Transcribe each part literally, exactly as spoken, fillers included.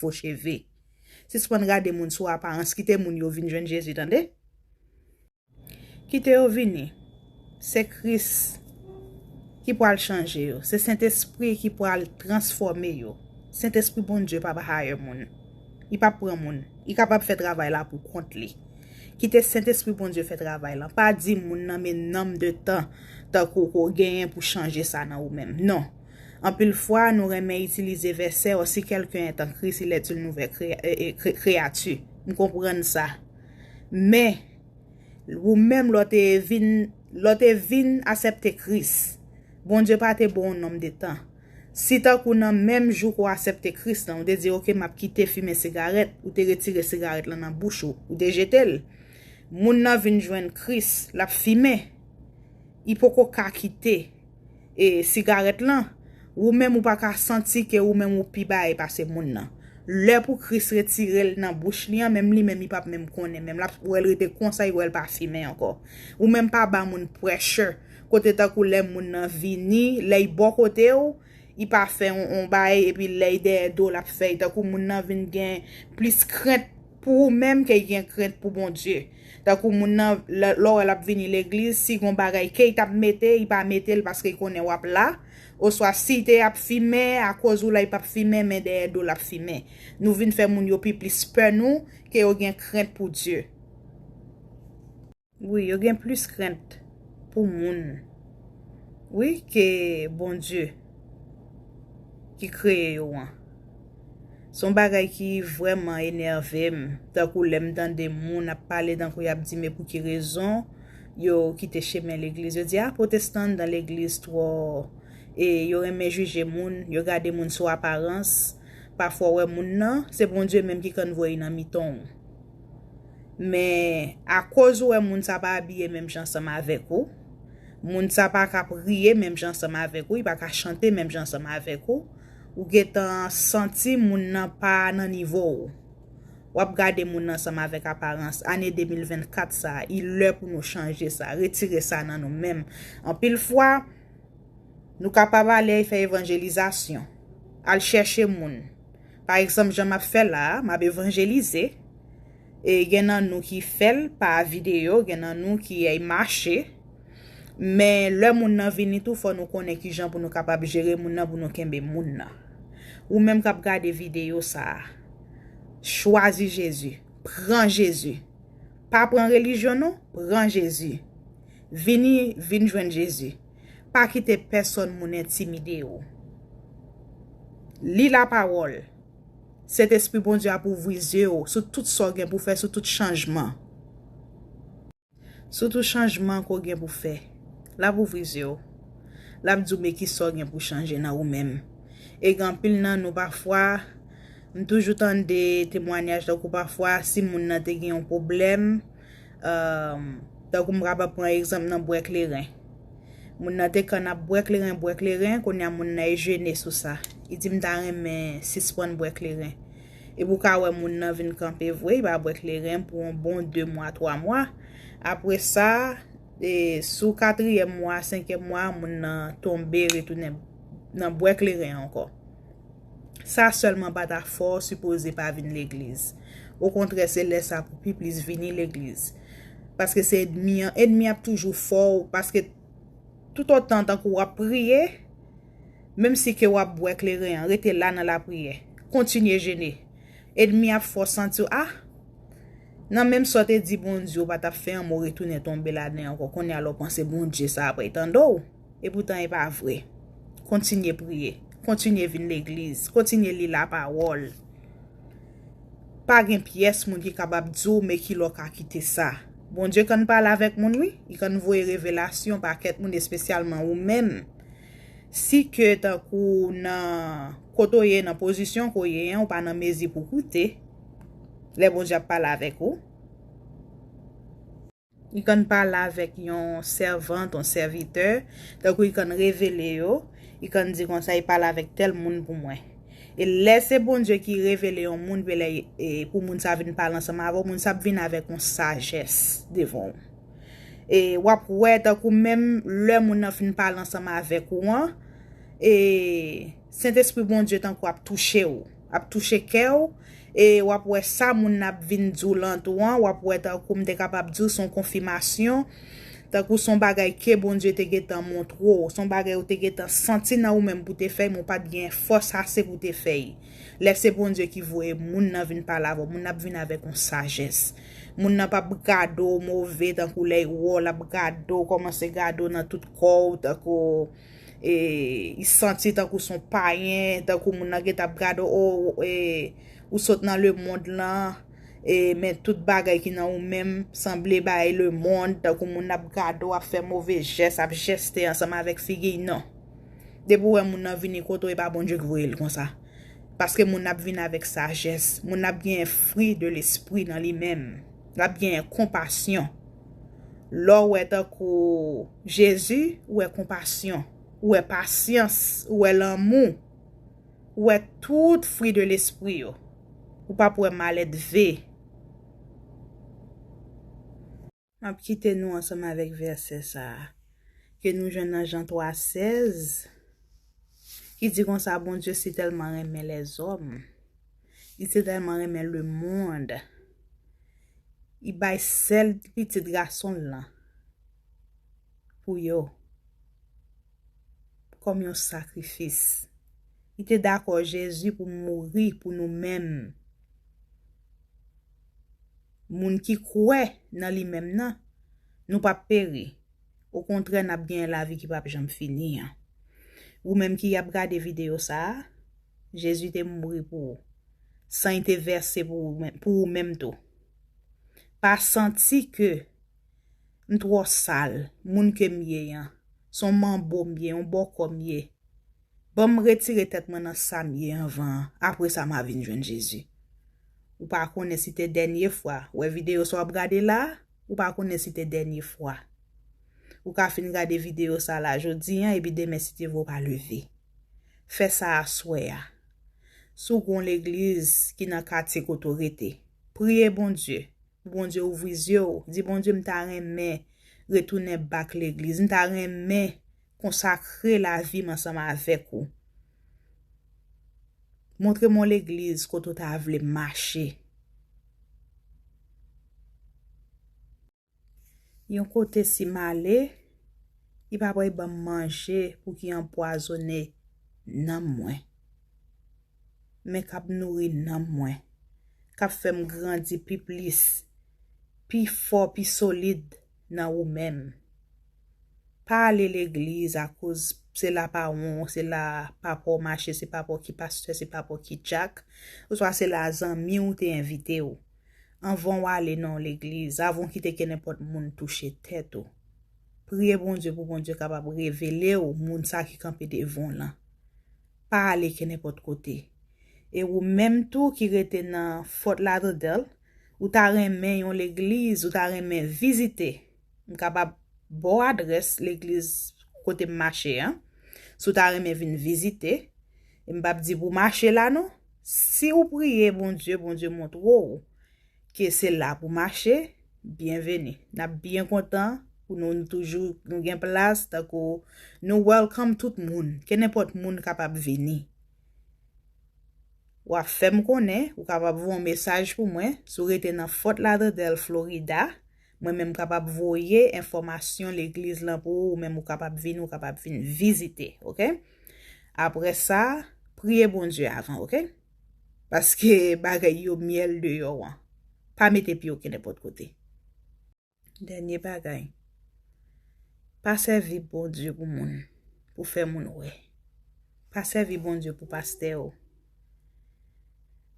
fo cheve. Sispann gade moun sou aparans, kite moun yo vin jwenn Jezi, tande. Kite yo vini. Se Kris ki pral chanje yo. Se Sentespri ki pral transfòme yo. Sentespri Bondye p ap hire moun. Li p ap pran moun. Li kapab fè travay la pou kont li. Kite Sentespri Bondye fè travay la. Pa di moun nan men nanm de tan tankou ko genyen pou chanje sa nan ou menm. Non. Anpil fwa, nou renmen itilize vèsè, or si quelqu'un est en Christ, il est une nouvelle créa- e- e- cré- créature. M konprann sa. Men, ou menm lè w te vin, lè w te vin aksepte Kris, Bondye pa te ba w yon nonm de tan. Si tankou nan menm jou ke w aksepte Kris lan, ou te di, "Oke, m ap kite fimen sigarèt," ou te retire sigarèt lan nan bouch ou, ou te jete l. Moun nan vin jwenn Kris, l ap fimen. Li poko ka kite e sigarèt lan, ou menm ou pa ka santi ke ou menm ou pi bay pase moun nan. Lè pou Kris retire l nan bouch li an, menm li menm li p ap menm konnen, menm l ap wè l rete konsa, li wè l pa fimen ankò. Ou menm pa ba moun pressure, kote tankou lè moun nan vini, lè li bò kote w, li pa fè on, on bagay, epi lè li dèyè do l ap fè, tankou moun nan vin gen plis krent pou ou menm ke li gen krent pou Bondye. Tankou moun nan, lè lè w wè l ap vini legliz, si gon bagay ke li t ap mete, li pa mete l paske li konnen w ap la, oswa si te ap fimen, akoz ou la li p ap fimen, men dèyè do l ap fimen. Nou vin fè moun yo pi plis pè nou ke yo gen krent pou Dye. Wi, yo gen plis krent pou moun, wi, ke Bondye ki kreye yo an. Se yon bagay ki vrèman enève m, tankou lè m tande moun ap pale tankou y ap di, men pou ki rezon yo kite chemen legliz. Yo di, "A, pwotestan anndan legliz twò, e yo renmen jije moun, yo gade moun sou aparans." Pafwa w wè moun nan, se Bondye menm ki konn voye nan mitan w. Men, akoz ou wè moun sa pa abiye menm jan ansanm avèk ou, moun sa pa ka priye menm jan ansanm avèk ou, li pa ka chante menm jan ansanm avèk ou, ou gentan santi moun nan pa nan nivo w. W ap gade moun nan ansanm avèk aparans. Ane de mil vennkat sa, li lè pou nou chanje sa, retire sa nan nou menm. Anpil fwa, nou kapab ale fè evanjelizasyon, al chèche moun. Pa egzanp, jan m ap fè la a, m ap evanjelize. E gen nan nou ki fè l pa videyo, gen nan nou ki ay mache. Men lè moun nan vini tou, fò nou konnen ki jan pou nou kapab jere moun nan, pou nou kenbe moun nan. Ou menm k ap gade videyo sa a, chwazi Jezi, pran Jezi. Pa pran relijyon non, pran Jezi. Vini, vin jwenn Jezi. Pa kite pèsonn moun entimide w. Li lapawòl. Sentespri Bondye ap ouvri zye w sou tout sa w gen pou fè, sou tout chanjman. Sou tout chanjman ke w gen pou fè. L ap ouvri zye w. L ap di w men kisa w gen pou chanje nan ou menm. E gen anpil nan nou pafwa, m toujou tande temwanyaj tankou pafwa si moun nan te gen yon pwoblèm, tankou m kapab pran egzanp nan bwè kleren. Moun nan te konn ap bwè kleren, bwè kleren, kounye a moun nan e jene sou sa. Li di, "M ta renmen sispann bwè kleren." Epi w ka wè moun nan vin kanpe vre, li pa bwè kleren pou yon bon de mwa, twa mwa. Apre sa, e, sou katriyèm mwa, senkyèm mwa, moun nan tonbe, retounen nan bwè kleren ankò. Sa sèlman pa ta fè w sipoze pa vin legliz. Okontrè, se lè sa pou pi plis vini legliz. Paske se ènmi an, ènmi ap toujou fè w, paske toutotan tankou w ap priye, menm si ke w ap bwè kleren an, rete la nan lapriyè. Kontinye jene. Ènmi ap fè w santi w, a, nan menm sa w te di Bondye, w pa t ap fè anmò retounen tonbe ladan ankò. Kounye a la w panse Bondye sa ap tande w. Epoutan e pa vre. Kontinye priye. Kontinye vin legliz. Kontinye li lapawòl. Pa gen pyès moun ki kapab di w men kilè w ka kite sa. Bondye konn pale avèk moun wi. Li konn voye revelasyon pakèt moun, espesyalman ou menm. Si ke tankou nan kote w ye, nan pozisyon ke w ye an, ou pa nan mezi pou koute lè Bondye ap pale avèk ou. Li konn pale avèk yon sèvant, yon sèvitè, tankou li konn revele yo, li konn di konsa, li pale avèk tèl moun pou mwen. E lè se Bondye ki revele yon moun, pe lè, e, pou moun sa vin pale ansanm avè w, moun sa ap vin avèk yon sajès devan w. E w ap wè tankou menm lè moun nan fin pale ansanm avèk ou an, e Sentespri Bondye tankou ap touche w. ap touche kè w, e w ap wè sa moun nan ap vin di w lan tou an, w ap wè tankou m te kapab di w se yon konfimasyon, tankou se yon bagay ke Bondye te gentan montre w, se yon bagay ou te gentan santi nan ou menm pou te fè l, men w pa t gen fòs ase pou te fè l. Lè se Bondye ki voye moun nan vin pale avè w, moun nan ap vin avèk yon sajès. Moun nan p ap gade w move tankou lè l wè w, l ap gade w, kòmanse gade w nan tout kò w, tankou e, li santi tankou se yon payen, tankou moun nan gentan ap gade w, o, e, ou sot nan lemonn lan, e, men tout bagay ki nan ou menm sanble bay lemonn, tankou moun nan ap gade w, ap fè move jès, ap jeste ansanm avèk figi l, non. Depi w wè moun nan vini kote w, e pa Bondye ki voye l konsa. Paske moun nan ap vin avèk sajès, moun nan ap gen fwi de lespri nan li menm, l ap gen konpasyon. Lè w wè tankou Jezi, ou wè konpasyon, ou wè pasyans, ou wè lanmou, ou wè tout fwi de lespri yo. Ou p ap wè malèdve. M ap kite nou ansanm avèk vèsè sa a, ke nou jwenn nan Jan twa sèz, ki di konsa, Bondye si tèlman renmen lèzòm, li si tèlman renmen lemonn, li bay sèl pitit gason l lan pou yo, kòm yon sakrifis. Li te dakò Jezi pou mouri pou nou menm. Moun ki kwè nan li menm nan, nou p ap peri. Okontrè, n ap gen lavi ki p ap janm fini an. Ou menm ki ap gade videyo sa a, Jezi te mouri pou ou. San li te vèse pou ou men-, pou ou menm tou. Pa santi ke m twò sal, moun ke m ye an, se yon manbo m ye, yon bòkò m ye. Ban m retire tèt mwen nan sa m ye anvan an, apre sa m a vin jwenn Jezi. Ou pa konnen si te dènye fwa. Wè videyo sa w ap gade la, ou pa konnen si te dènye fwa. Ou ka fin gade videyo sa la jodi an, epi demen si Dye vle w pa leve. Fè sa aswè a. Si w gen yon legliz ki nan katye kote w rete, priye Bondye. Pou Bondye ouvri zye w. Di, Bondye, m ta renmen retounen back legliz. M ta renmen konsakre lavi m ansanm avèk ou. Montre m yon legliz kote w ta vle m mache. Yon kote si m ale, li pa pral ban m manje pou ki anpwazonnen nanm mwen, men k ap nouri nanm mwen, k ap fè m grandi pi plis, pi fò, pi solid nan ou menm. Pa ale legliz akoz se la pawon, se la papa w mache, se papa w ki pastè, se papa w ki dyak, oswa se la zanmi w te envite w. Anvan w ale nan yon legliz, avan w kite kenenpòt moun touche tèt ou, priye Bondye pou Bondye kapab revele w moun sa ki kanpe devan w lan. Pa ale kenenpòt kote. E ou menm tou ki rete nan Fort Lauderdale, ou ta renmen yon legliz, ou ta renmen vizite, m kapab ba w adrès legliz kote m mache an. Si w ta renmen vin vizite, e m p ap di pou w mache la non. Si w priye Bondye, Bondye montre w ke se la pou w mache, byenveni. N ap byen kontan pou nou, nou toujou, nou gen plas, tankou nou welcome tout moun. Kenenpòt moun kapab vini. W ap fè m konnen, ou kapab voye yon mesaj pou mwen. Si w rete nan Fort Lauderdale, Florida, mwen menm kapab voye enfòmasyon legliz lan pou ou, ou menm ou kapab vin, ou kapab vin vizite, oke? Apre sa, priye Bondye avan, oke? Paske bagay yo myèl deyò an. Pa mete pye w kenenpòt kote. Dènye bagay, pa sèvi Bondye pou moun, pou fè moun wè. Pa sèvi Bondye pou pastè w.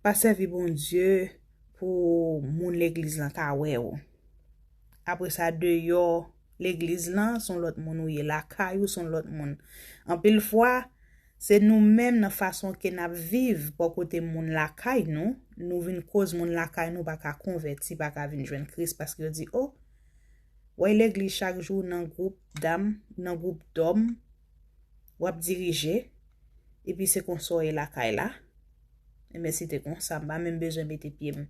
Pa sèvi Bondye pou moun legliz lan ka wè w. Apre sa, deyò legliz lan, se yon lòt moun ou ye. Lakay ou, se yon lòt moun. Anpil fwa, se nou menm nan fason ke n ap viv bò kote moun lakay nou, nou vin koz moun lakay nou pa ka konvèti, pa ka vin jwenn Kris, paske yo di, o, w al legliz chak jou nan gwoup dam, nan gwoup dòm, w ap dirije, epi se konsa w ye lakay la. Ebyen, si te konsa, m pa menm bezwen mete pye m.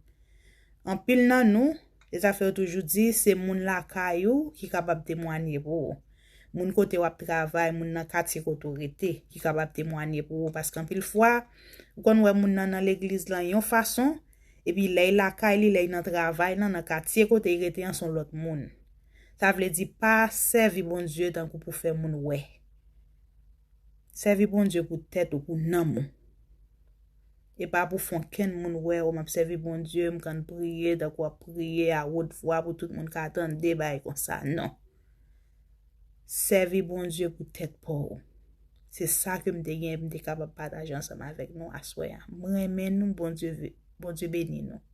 Anpil nan nou, se sa fè yo toujou di, se moun lakay ou ki kapab temwanye pou ou. Moun kote w ap travay, moun nan katye kote w rete, ki kapab temwanye pou ou. Paske anpil fwa, ou konn wè moun nan nan legliz lan yon fason, epi lè l lakay li, lè l nan travay lan, nan katye kote l rete an, se yon lòt moun. Sa vle di, pa sèvi Bondye tankou pou fè moun wè. Sèvi Bondye pou tèt ou, pou nanm ou. E pa pou fè okenn moun wè, o, m ap sèvi Bondye, m konn priye, tankou w ap priye a wot vwa pou tout moun ka tande, bagay konsa. Non. Sèvi Bondye pou tèt pa w. Se sa ke m te gen, m te kapab pataje ansanm avèk nou aswè a. M renmen nou, Bondye, Bondye beni nou.